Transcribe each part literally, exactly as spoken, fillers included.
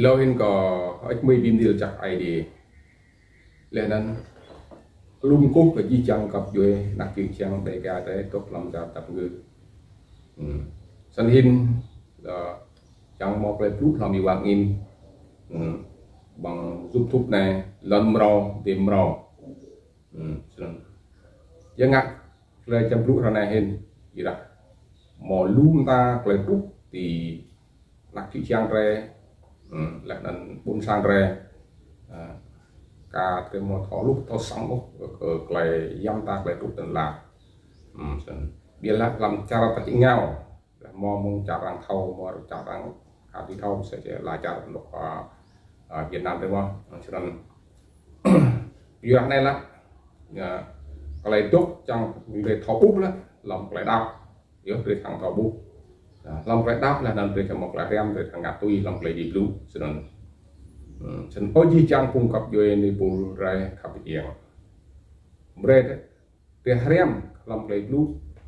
Lŏ hĭn kơ ăt mui bi mdil čăk ai đi. Leh anăn lŭm kŭh kơ jih jang găp djuê anak čư̆ čiăng Dega drei dôk hlăm čar tăp ngư. Hmm. Snăn hĭn, ơ, čiăng mâo klei blŭ hlăm êwa angĭn. Hmm. Ƀăng YouTube anei, lăn mrâo, dê mrâo. Hmm. Snăn. Ya ngă klei čiăng blŭ ară anei hĭn, ƀiădah mâo lu mta klei truh ti anak čư̆ čiăng drei, hmm, leh anăn ƀuôn sang drei, ah, ka drei mâo thâo luh thâo săng ôh kơ, kơ klei ya mta klei truh ti lăn ala. Hmm, snăn. Ƀiădah hlăm čar ta čiăng ngao, leh mâo mơ̆ng čar arăng thâo, mâo čar arăng ka bi thâo, msĕ si ala čar anôk, ah, ah, Việt Nam drei mơh, snăn. Ƀiădah anei lah, ya, klei dôk čiăng drei thâo ƀuh lah, hlăm klei đăo. Yơh, drei čiăng thâo ƀuh. Nah, hlăm klei đăo lah, anăn drei čiăng mâo klei hriăm, drei čiăng ngă tui hlăm klei Aê Diê blŭ, snăn. Hmm, snăn ơ jih jang phung găp djuê ni pul drei khăp êng. Brei drei, drei hriăm hlăm klei blŭ.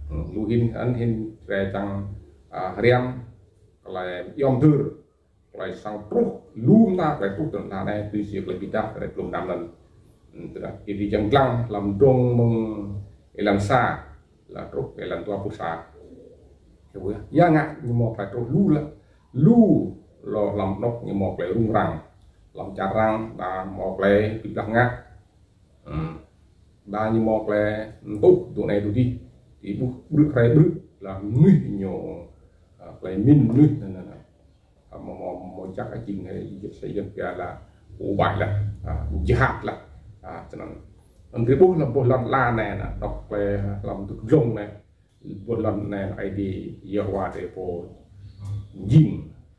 Hmm, lu hĭn, anăn hĭn drei čiăng, ah, hriăm klei yom dhur. Klei săng truh, lu mta klei truh ti lăn ala anei, tui si klei bi êdah, klei blŭ năm anăn. Hmm, tơdah drei čiăng dlăng hlăm drông mơ̆ng êlan sa, lah truh êlan dua pluh sa. Ya ngă ñu mâo klei truh lu lah. Lu lŏ hlăm anôk ñu mâo klei rŭng răng. Hlăm čar arăng, đa mâo klei bi blah ngă. Hmm. Đa ñu mâo klei mtuh, dŭ anei dŭ dih. Ti ƀuh ƀrư̆ hriê ƀrư̆, lah mnuih ñu, ah, klei mĭn mnuih anăn, anăn, anăn. Ah, mâo, mâo, mâo jăk jing, eh, jing sa jing pia lah, ƀu ƀai lah, ah, jahat lah, ah, snăn. Anăn drei ƀuh hlăm boh lăn ala anei, anăn, dôk klei hlăm dôk dlông anei, boh lăn anei, Aê Diê Yêhôwa drei pô jing,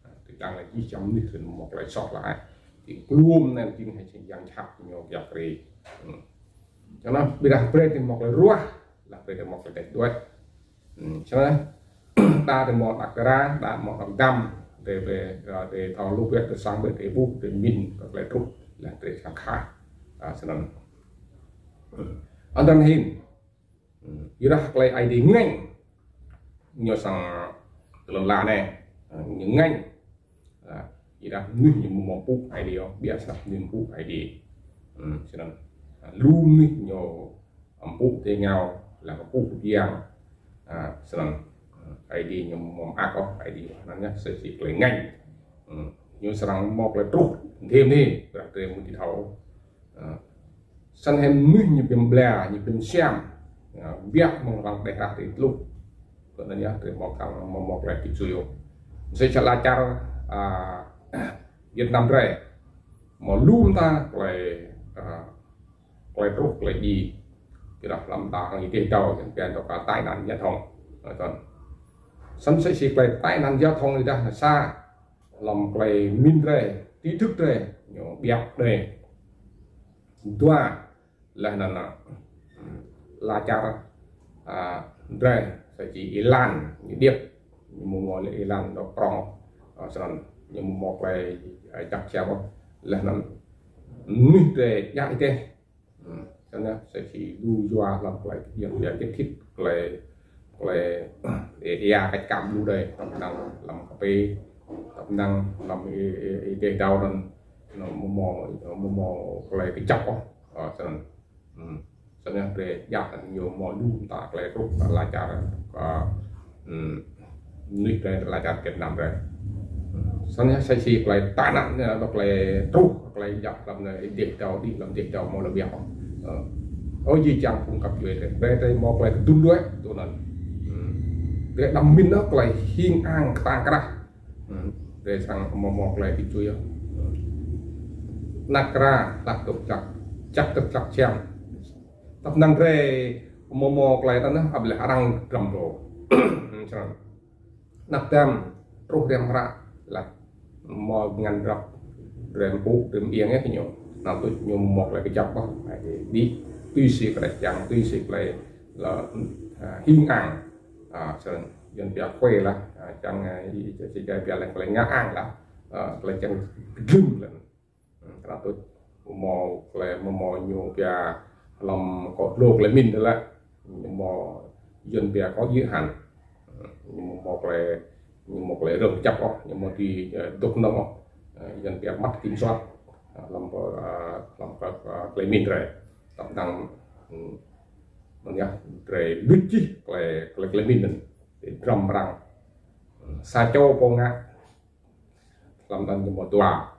ah, ti dlăng lah jih jang mnuih drei mâo klei soh lah, eh. Ti kluôm anei jing, eh, jing yang jahat ñu kiă kriê. Hmm. Snăn, ƀiădah brei drei mâo klei ruah, lah brei drei mâo klei đuĕ đuĕ. Hmm, snăn, đa drei mâo anak dra, đa mâo anak dăm, drei, drei, ah, drei thâo lu bĕ, drei săng bĕ, drei ƀuh, drei mĭn kơ klei truh, lah drei săng khă. Ah, snăn. Hmm. Anăn hĭn. Hmm. Ƀiădah klei Aê Diê ngêñ. Ñu săng ti lăn ala anei. Ah, ñu ngêñ. Ah, ƀiădah mnuih ñu mâo mpŭ Aê Diê, biă sa mnuih mpŭ Aê Diê. Hmm, snăn. Ah, lu mnuih ñu mpŭ ti êngao, lah mpŭ ti yang. Ah, snăn. Hmm, Aê Diê ñu mâo mơak ôh, Aê Diê anăn yơh, msĕ si klei ngêñ. Hmm, ñu srăng mâo klei truh, dhem ni, ƀiădah drei mâo ti thâo. Ah, snăn hĭn mnuih ñu bi mbla, ñu bi msiam. Ah, biă mơ̆ng arăng đeh rah ti tluh. Kơ anăn yơh, drei mâo kăng mâo, mâo klei bi čuê. Msĕ si ala čar, ah, Việt Nam drei. Mâo lu mta klei, ah, klei truh, klei djiê. Ƀiădah hlăm ta hăng êdeh dâo, yang pia dôk tai nạn giao thông. Ah, snăn. Snăn msĕ si klei tai nạn giao thông ƀiădah sa. Hlăm klei mĭn drei, trí thức drei, ñu biăp drei. Dua, leh anăn, ah, ala čar, ah, drei, sa čô êlan, ñu điêt, ñu mâo êlan dôk prŏng, ah, snăn, ñu mâo klei, ah, jăk siam, leh anăn, mnuih drei, djă êdeh, Hmm. Snăn yơh, sa čô lu yua hlăm klei, yang, yang jăk khĭt klei, klei, ê, êa kač kam lu drei, tăp năng hlăm kpei, tăp năng hlăm ê, ê, ê, êdeh dâo anăn, ñu mâo, mâo, mâo, mâo klei kjăp ôh, ah, snăn. Hmm. Snăn yơh, drei djă ñu mâo lu mta klei truh ala čar, ah, hmm. Mnuih drei ala čar Việt Nam drei. Snăn yơh sa čô klei tai nạn anei, klei truh, klei jăk hlăm anei, êdeh dâo, dih hlăm êdeh dâo mâo lŏ biăp. Ơ. Ơ jih jang phung găp djuê drei. Drei, drei mâo klei kdŭn đuĕ, tui anăn. Hmm. Drei đăm mĭn ôh klei hing ang ktang krah. Hmm. Drei srăng mâo, mâo klei bi čuê. Anak dra, hlăk dôk jăk, jăk dôk jăk siam. Tăp năng drei mâo, mâo klei anăn, ăt leh arăng drăm brô. Hmm, snăn. Anak dăm, truh hriăm hră, lah. Mâo ngăn drăp, drei mpŭ, drei mơiêng yơh ñu. Anăn tuč ñu mâo klei kjăp ƀơh. Dih, tui si klei čiăng, tui si klei lah, ah, hing ang. Ah, snăn, yuăn pia khue lah. Ah, čiăng, ah, ih, ih, ih, ih, pia leh klei ngă ang lah. Ah, klei čiăng kdlưn leh. Hmm, kna tuč, mâo klei, mâo, mâo ñu pia hlăm kơ dlô klei mĭn dih leh. Ñu mâo yuăn pia có giới hạn. Hmm, ñu mâo klei, ñu mâo klei rơ̆ng kjăp ôh, ñu mâo ti, ơ, dôk nŏng ôh. Ơ, Yuăn pia mất kiểm soát, ơ, hlăm, ơ, hlăm, ơ, ơ, klei mĭn drei. Tăp năng, ơ, mơ̆ng yơh drei luč jih klei, klei, klei mĭn anăn. Drăm arăng. Ơ, sa čô pô ngă. Hlăm anăn ñu mâo dua.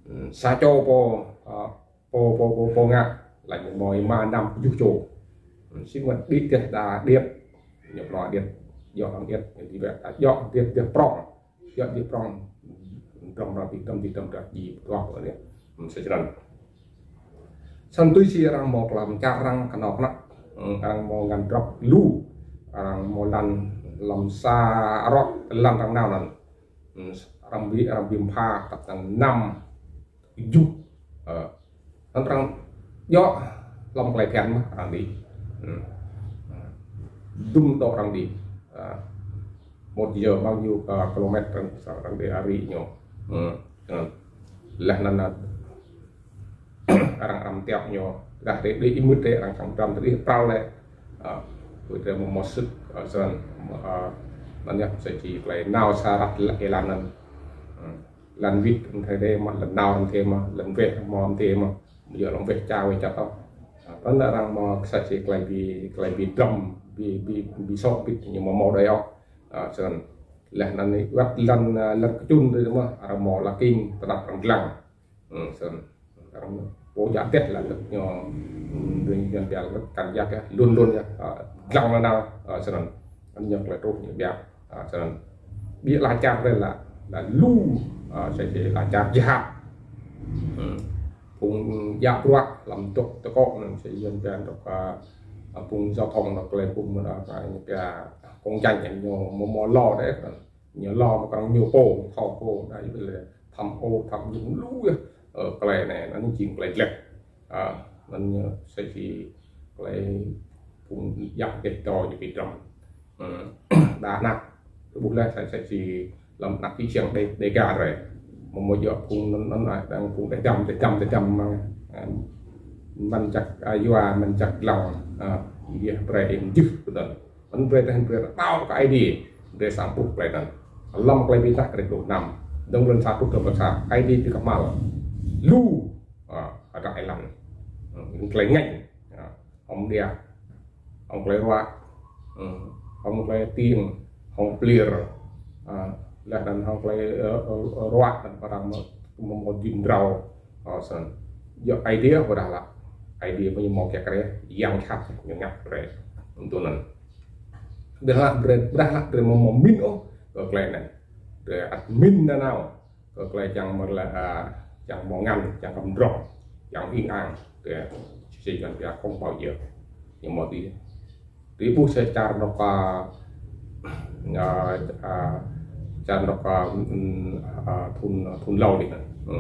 Ơ, sa čô pô, ơ, pô, pô, pô, pô ngă, lač ñu mâo êma năm kjuh čô. Ơ, si ngă điêt dih đa điêt. Ñu mâo điêt, djŏ hŏng điêt, ñu ti bĕ, djŏ điêt dih prŏng. Djŏ dih prŏng, drăm arăng ti, drăm ti, drăm arăng ti, dua pô anei. Ơ, sa črăn. Snăn tui si arăng mâo klăm čar arăng knŏk knăk, ơ, arăng mâo ngăn drăp lu, arăng mâo lăn hlăm sa arŏ lăn arăng nao anăn. Ơ, arăng bi, arăng bi mbha tăp năng năm kjuh. Ơ, anăn arăng djŏ hlăm klei bhiăn mơh arăng đĭ. Ơ. Dŭm dŏ arăng đĭ. Ơ, một giờ bao nhiêu, ơ, kilomét arăng, arăng đĭ arăng đĭ ñu. Ơ, ơ. Leh anăn, ơ, arăng, arăng tiŏk ñu. Dah ti đĭ êmưt ti arăng čiăng drăm ti đĭ pral leh. Ơ, kơ drei mâo, mâo sĭt, ơ, snăn, ơ, anăn yơh msĕ si klei nao sa răt leh êlan anăn. Ơ. Lăn wĭt mthê dê mă, lăn nao mthê mă, lăn weh mâo mthê mă, yơh lăn weh ča weh čăt ôh. Ơ, anăn arăng mâo msĕ si klei bi, klei bi drăm, bi, bi, bi sŏk bĭt ñu mâo mâo đei ôh. Ơ, snăn. Leh anăn wăt lăn, ơ, lăn kčŭn ti mơh, arăng mâo laking, tơdah arăng dlăng. Ơ, snăn. Arăng pô djă deh lăn ñu, ơ, drei Yuăn pia lăn kăn djă deh, lŭn lŭn yơh, ơ, dlăng lăn nao, ơ, snăn. Anăn ñu klei truh ñu pia, ơ, snăn. Bi ala čar drei leh, leh lu, ơ, sa čô ala čar jahat. Ơ, phung djă bruă hlăm dôk tơkŏ anăn, sa Yuăn pia dôk, ơ, phung giao thông dôk klei phung mă, ơ, ñu pia công trình ñu mâo, mâo lo deh, ñu lo mă kăng ñu pô, thâo pô, đa ih leh tham ô, tham nhũng lu yơh. Ơ, klei anei, anăn jing klei dleh. Ơ, anăn ñu msĕ si klei phung djă deh dŏ ñu bi drăm. Ơ, đa anak, ƀuh leh msĕ, msĕ si hlăm anak čư̆ čiăng đei, đei ga drei. Mâo, mâo djŏ phung anăn, anăn, anăn, đang phung đei dăm, đei dăm, đei dăm mơ̆ng, ơ, măn jăk, ơ, yua, măn jăk dlăng, ơ, yơh brei êm jưh, tui anăn. Anăn brei tơdah brei đăo kơ Aê Diê, brei srăng ƀuh klei anăn. Hlăm Klei Bi Êdah kdrêč pluh năm, dơ̆ng mơ̆ng sa truh dua pluh sa, Aê Diê bi kmhal lu, ơ, hdră êlan. Ơ, klei ngêñ, ơ, hŏng mdia, hŏng klei ruă, ơ, hŏng klei tiêng, hŏng pliêr, ơ, leh anăn hŏng klei, ơ, ơ, ơ, ruă, anăn arăng mâo, mâo, mâo jing drao, ơ, snăn. Yơh Aê Diê ƀudah leh. Aê Diê mâo ñu mâo kiă kriê, yang jhat ñu ngă drei. Tui anăn. Ƀiădah leh drei, ƀiădah leh drei amâo mâo mĭn ôh kơ klei anăn. Drei ăt mĭn nanao kơ klei čiăng mơ̆ leh, ơ, čiăng mâo ngăn, čiăng kăm drŏng, čiăng ing ang. Drei, si Yuăn pia không bao giờ. Ñu mâo ti. Drei ƀuh sa čar anôk, ơ, ơ, ơ, čar anôk, ơ, ưm, ơ, thŭn, thŭn êlâo dih anăn. Ơ,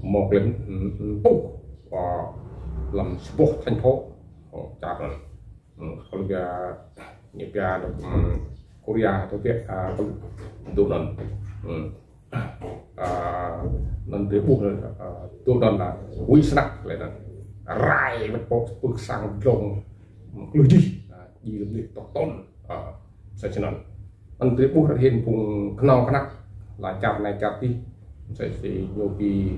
mâo klei, ưm, ưm, puh, ơ, hlăm sa boh thành phố, ơ, čar anăn. Ơ, kơ lŏ pia, ñu pia anôk, ưm, Korea, tơ pia, ơ, tơ, tui anăn. Ơ. Ơ, anăn drei ƀuh, ơ, tui anăn leh, huĭ snăk leh anăn. Rai mơ̆ng pô pưk sang dlông, kluh jih, ơ, jing leh tŏk tŏn, ơ, sa črăn. Anăn drei ƀuh rơhĭn phung knŏng knăk, leh čar anei čar dih, msĕ si ñu bi,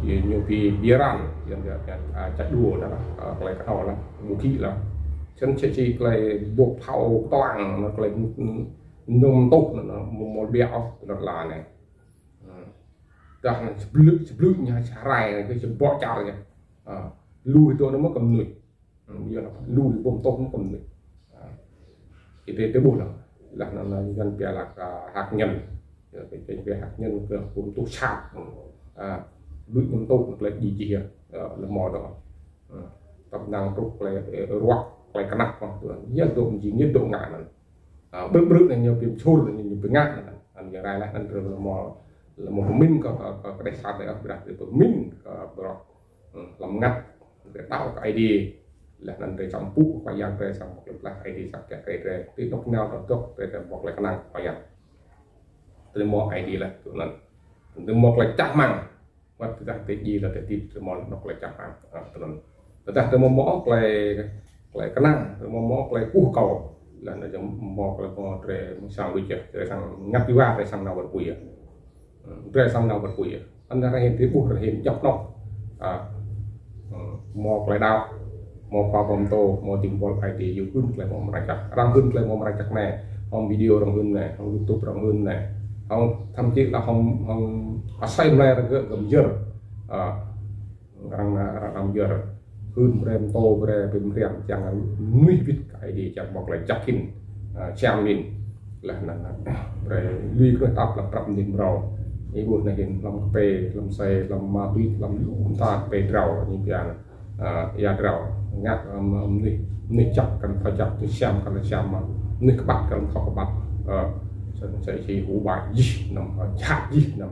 ñu bi, bi ran, yang, yang, yang, ơ, čăt đua dah, ơ, klei knŏng leh, vũ khí leh. Snăn msĕ si klei bôk phao ktuang, anăn klei, ưm, ưm, num tuh, anăn, anăn, mâo, mâo biă ôh, lăn ala anei. Ơ. Dah anăn sƀlư̆, sƀlư̆ ñu sa rai, kơ sa boh čar ñu. Ơ. Lu ih dôk anăn mâo kơ mnuih. Ơ, yơh anăn lu ih ƀuh mtôh mâo kơ mnuih. Ơ. Ih drei, drei ƀuh leh. Leh anăn, anăn Yuăn pia leh, ơ, hạt nhân. Yơh, kơ, kơ, kơ hạt nhân kơ ƀuh mtôh sat. Ơ. Lu ih mtôh klei djiê djiê. Ơ, leh mâo dôk. Ơ. Tăp năng truh klei, ơ, ruă, klei knăk mơh. Yơh dôk mjing, yơh dôk ngă anăn. Ơ, ƀrư̆ ƀrư̆ anăn ñu bi mčhur, ñu, ñu bi ngă anăn. Anăn ñu rai leh anăn drei leh mâo, leh mâo pơmĭn kơ, kơ, kơ kđeh sat anei, ƀiădah drei pơmĭn kơ bruă, ơ, hlăm mngăt, drei đăo kơ Aê Diê. Leh anăn drei srăng mpŭ Khua Yang drei srăng mâo klei plah Aê Diê srăng kiă kriê drei. Ti anôk nao dôk dôk drei, drei mâo klei knang Khua Yang. Drei mâo Aê Diê leh tui anăn. Drei mâo klei čang hmăng. Wăt tơdah drei djiê leh drei hdĭp drei mâo anôk klei čang hmăng. Ơ, tui anăn. Tơdah drei amâo mâo klei, klei knang, drei amâo mâo klei kkuh akâo. Leh anăn drei mâo klei mâo drei srăng luč yơh, drei srăng ngă yua, drei srăng nao wăt pui yơh. Drei săng nao wăt pui yơh. Anăn arăng hĭn ti ƀuh arăng hĭn djăp anôk. A, hmm, mâo klei đăo, mâo khua pô mtô, mâo dĭng buăl Aê Diê, yua hưn klei mâo mrâo jăk. Arăng hưn klei mâo mrâo jăk anei, hŏng video arăng hưn anei, hŏng YouTube arăng hưn anei. Hŏng thậm chí là hŏng, hŏng asei mlei arăng gơ̆ găm yơr. A, arăng, arăng găm yơr. Hưn brei mtô brei bi mriăm čiăng mnuih wĭt kơ Aê Diê čiăng mâo klei jăk hĭn, a, čiăng mĭn. Leh anăn, a, brei lui knuih tap lăm prăp mnĭt mrâo. Ih ƀuh anei hĭn hlăm kpei, hlăm asei, hlăm ma túy, hlăm lu mta kpei drao, ñu pia, a, ya drao. Ngă, a, mnuih, mnuih jăk kăn thâo jăk, mnuih siam kăn thâo siam, mnuih kƀăt kăn thâo kƀăt. A, snăn msĕ si hŭ ƀai jih năm, a, jhat jih năm.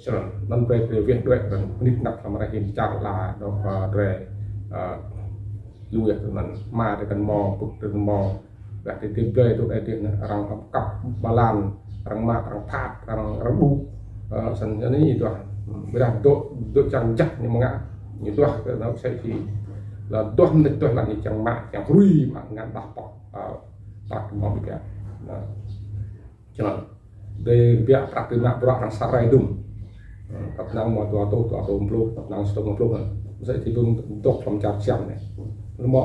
Snăn, anăn brei, brei weh đuĕ, anăn mnĭt anak hlăm ară hĭn čar ala, dôk, a, drei, a, lu yơh anăn, hma drei kăn mâo, pŭk drei kăn mâo. Dah drei, drei blei tŭ drei, drei arăng hŏng kăp ba lan, arăng mă, arăng phat, arăng, arăng đŭ. A, snăn, anei ñu duah. Ƀiădah dôk, dôk čiăng jăk ñu mâo ngă, ñu duah kơ anôk msĕ si. Leh duah mnĭt duah lăn ñu čiăng mă, čiăng hrui mă ngăn dah pŏk. A, tak mâo bi kă. Anăn. Snăn. Drei biă prăk drei mă bruă arăng sa rai dŭm. Tăp năng mâo dua êtuh, dua êtuh pluh, tăp năng sa êtuh pluh. Msĕ si dŭm dôk hlăm čar Siam anei. Lu mâo,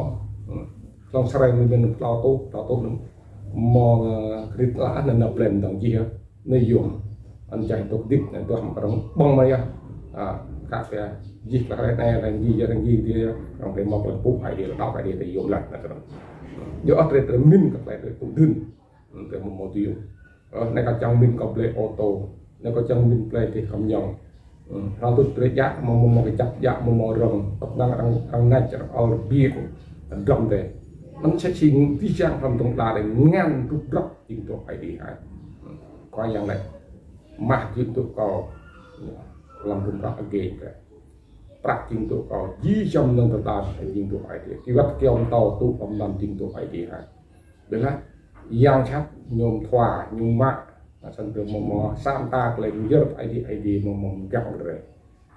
hlăm sa rai mĭn tlâo êtuh, tlâo êtuh mâo, ơ, krit lah anăn nao blei mdơ̆ng jih, anei yuôm. Anăn jih dôk hdĭp anei duah mă arăng ƀơ̆ng mă yơh. A, kă pia jih klei hriê anei, arăng jih, arăng jih dih, arăng drei mâo klei mpŭ Aê Diê, đăo Aê Diê, drei yuôm leh, anăn. Djŏ drei, drei mĭn kơ klei drei tŭ dưn. Hmm, drei mâo mâo dưn. Ơ, anei kâo čiăng mĭn kâo blei ô tô. Anei kâo čiăng mĭn blei dih kâo mñŏng. Hmm, hlâo tuč drei djă, mâo mâo mâo kjăp djă, mâo mâo rŏng. Tăp năng arăng, arăng nač, arăng ăl biêk, drăm drei. Anăn msĕ si dih čiăng hlăm dŏng đa drei ngăn rup drăp jing dôk Aê Diê hai. Hmm, Khua Yang lač. Mah jing dôk kâo. Hlăm dŭm prăk age drei. Prăk jing dôk kâo. Jih jang mnơ̆ng tơdah jing dôk Aê Diê. Ti wăt kyâo mtâo tŭ hlăm anăn jing dôk Aê Diê hai. Ƀiădah yang jhat ñu mthua, ñu mă, snăn drei mâo mâo sa mta klei myơr Aê Diê, Aê Diê mâo mâo mgang drei.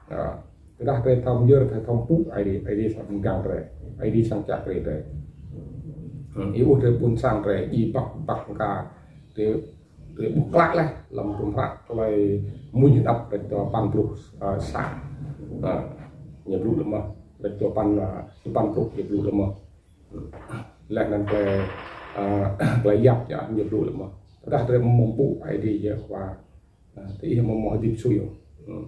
A, tơdah drei thâo myơr, drei thâo mpŭ Aê Diê, Aê Diê srăng mgang drei, Aê Diê srăng čăk drei. Hmm, ih ƀuh drei ƀuôn sang drei, ih ƀuh ƀuôn sang drei, drei ƀuh klă leh, hlăm dŭm hră klei Mmuñ Hđăp kdrêč dua păn pluh, a, sa. A, ñu blŭ leh mơh, kdrêč dua păn, a, dua păn pluh ñu blŭ leh mơh. Leh anăn klei, a, klei yap ya ñu blŭ leh mơh. Tơdah drei amâo mpŭ Aê Diê Yêhôwa, a, ti ih amâo mâo hdĭp sui ôh. Hmm.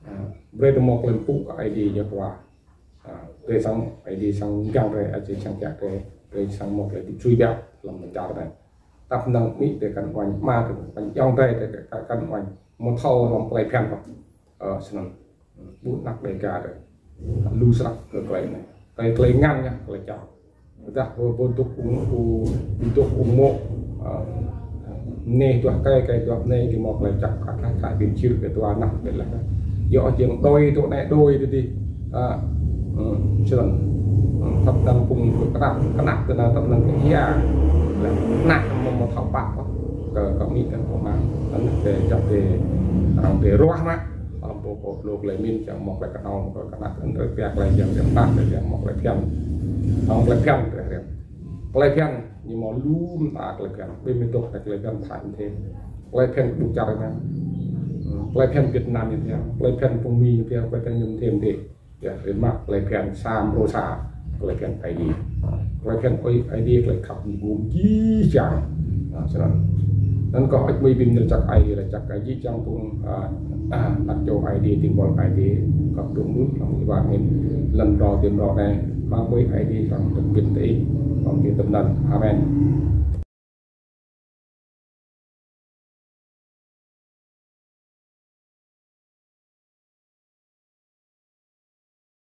A, brei drei mâo klei mpŭ kơ Aê Diê Yêhôwa. A, drei srăng, Aê Diê srăng mgang drei, Aê Diê srăng čăk drei, drei srăng mâo klei hdĭp sui biă hlăm lăn čar anei. Tăp năng amĭ drei kăn uêñ, ama drei kăn uêñ, ayŏng drei drei kăn, kăn uêñ. Amâo thâo hlăm klei bhiăn ôh. Ơ, snăn. Ƀuh anak Đêga drei. Lu snăk kơ klei anei. Klei, klei ngăn yơh, klei čang. Dah ƀu, ƀu dôk ung, ung, ƀu dôk ung mô̆, a, mnê duah êkei, êkei duah mnê, kơ mâo klei čăk, kăk, kăk, kăk, bi mjir kơ dua anak, ƀiădah. Yơh, jing đôi tŭ anei, đôi tŭ dih. A, hmm, snăn. Hmm, tăp năng phung knap, knap tơdah tăp năng kơ ya. Leh, knap mâo, mâo thâo pap, kơ, kơ amĭ, kơ ama. Anăn drei čăp drei, arăng drei ruah mă. Hlăm pô kơ lu klei mĭn čiăng mâo klei knhâo, mâo klei knhăk, anăn drei pia klei yang yang pah, drei yang mâo klei bhiăn. Hŏng klei bhiăn drei hriăm. Klei bhiăn, ñu mâo lu mta klei bhiăn. Bi mĭn dôk klei bhiăn Thái ñu thêm. Klei bhiăn ƀuh čar anăn. Klei bhiăn Việt Nam ñu thêm. Klei bhiăn phung Mi ñu thêm. Klei bhiăn ñu thêm dih. Ya, drei mă klei bhiăn sa mrô sa. Klei bhiăn Aê Diê. Klei bhiăn Aê Diê, klei khăp ñu gum jih jang. A, snăn. Anăn kâo hơêč hmưi bi mni lač jăk Aê Diê, lač jăk kơ jih jang phung, a, a, anak čô Aê Diê, dĭng buăl Aê Diê, kăp dôk mŭt hlăm êwa angĭn, lăn mrâo ti mrâo anei, hmăng hmưi Aê Diê hlăm dôk mbĭt ti, hlăm ti tăp anăn. Amen.